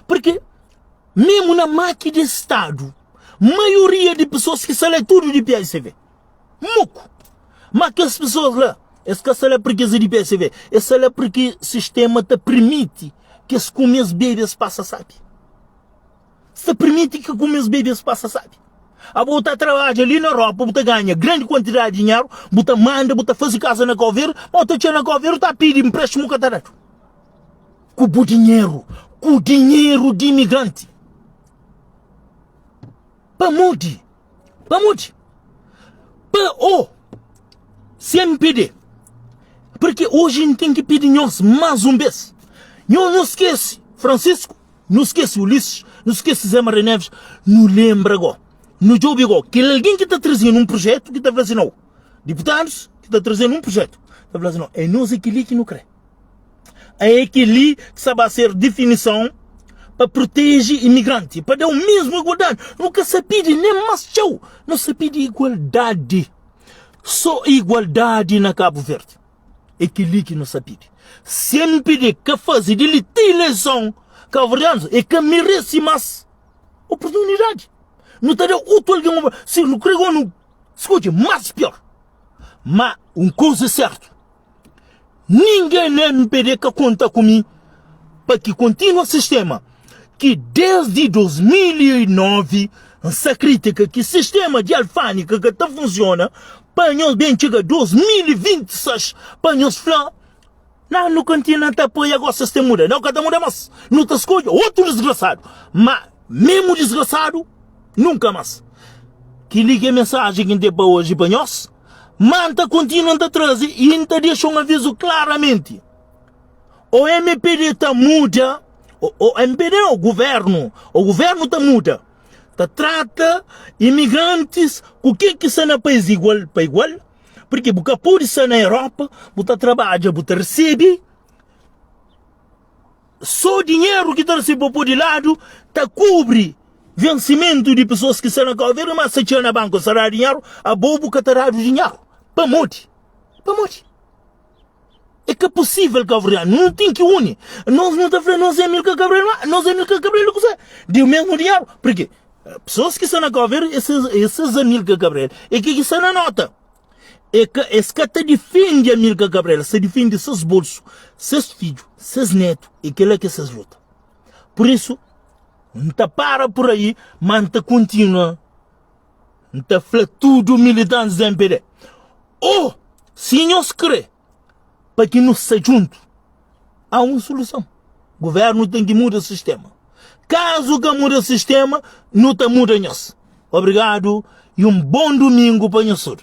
S1: purki memu na maki di stadu, maioria di pesoas ki sta la é tudu di PSV. Muku! Ma kes pesoas la, es ka sta la purki es é di PSV, es sta la purki sistema ta pirmiti ki es kume, es bebe, es pasa sabi. Sta pirmiti ki kume, es bebe, es pasa sabi. Abo bu ta trabadja li na Europa, bu ta ganha grandi kuantidadi di dinheru, bu ta manda, bu ta faze kaza na Kau Verdi, ma bu ta txega na Kau Verdi, bu ta pidi npréstimu ka ta dadu. Ku bu dinheru, ku dinheru di imigranti. Pamodi? Pamodi? Pa o CMPD. Porque hoje N ten ki pidi nhos más un bes. Nhos não skese Francisco, não skese Ulisses, não skese Zé Maria Neves. Nu lembra go, nu djobe go kel algen ki ta trazenu un projetu ki ta fla si nau. Diputadus ki ta trazenu un projetu ta fla si nau, é nos é kel-li ki nu kre. É kel-li ki sta ba ser difinison pa proteje imigranti, pa da-u mesmu igualdadi. Nu ka sa pidi nen más txeu, nu sa pidi igualdadi. Sô igualdadi na Kabu Verdi. É kel-li ki nu sa pidi. Si MPD ka faze di li ti ileison, kabuverdianus e ka merese más oportunidadi. Nu ta da otu algen, si nu kre gó nu skodje más pior. Má un kuza é sértu. Ningen na mpd ka konta ku mi pa ki kontinua sistema ki desdi 2009 N sa kritika ki sistema di alfândega ka ta funsiona pa nhos ben txiga 2026 pa nhos fla na nu kontinua ta apoia gosi es ten muda nau ka ta muda mas nu ta skodje otu disgrasadu ma mesmu disgrasadu nunka mas kili ki é mensajen ki N ten pa oji pa nhos. Má N ta kontinua N ta traze i N ta dexa un avizu klaramenti, ô mpd ta muda, ô mpd ô guvérnu, ô guvérnu ta muda, ta trata imigrantis ku ken ki sta na país igual pa igual, purki bu ka pode sta na Europa, bu ta trabadja, bu ta resebe. Sô dinheru ki ta resebe pa pô di ladu ta kubri vensimentu di pesoas ki sta na Kau Verdi, má si txega na banku es ta dadu dinheru, abo bu ka ta dadu dinheru. Pamodi? Pamodi? É ka pusível kauverdianu, nu ten ki uni. Nos nu ta fla nos é Amilcar Cabral, má nos é Amilcar Cabral di kuzê? Di mesmu dinheru? Purki pesoas ki sta na Kau Verdi, es Amilcar Cabral é ke ki sta na nota. E ka, es ka ta difende Amilcar Cabral, es ta difende ses bolsu, ses fidju, ses netu, e kela ki é ses luta. Pur isu, N ta para pur aí, ma N ta kontinua, N ta fla tudu militantis di MPD, oh, si nhos kre pa ki nu sta djuntu, há un soluson. Guvernu ten ki muda sistema. Kazu ka muda sistema, nu ta muda nhos. Obrigadu y un bon dumingu pa nhos tudu.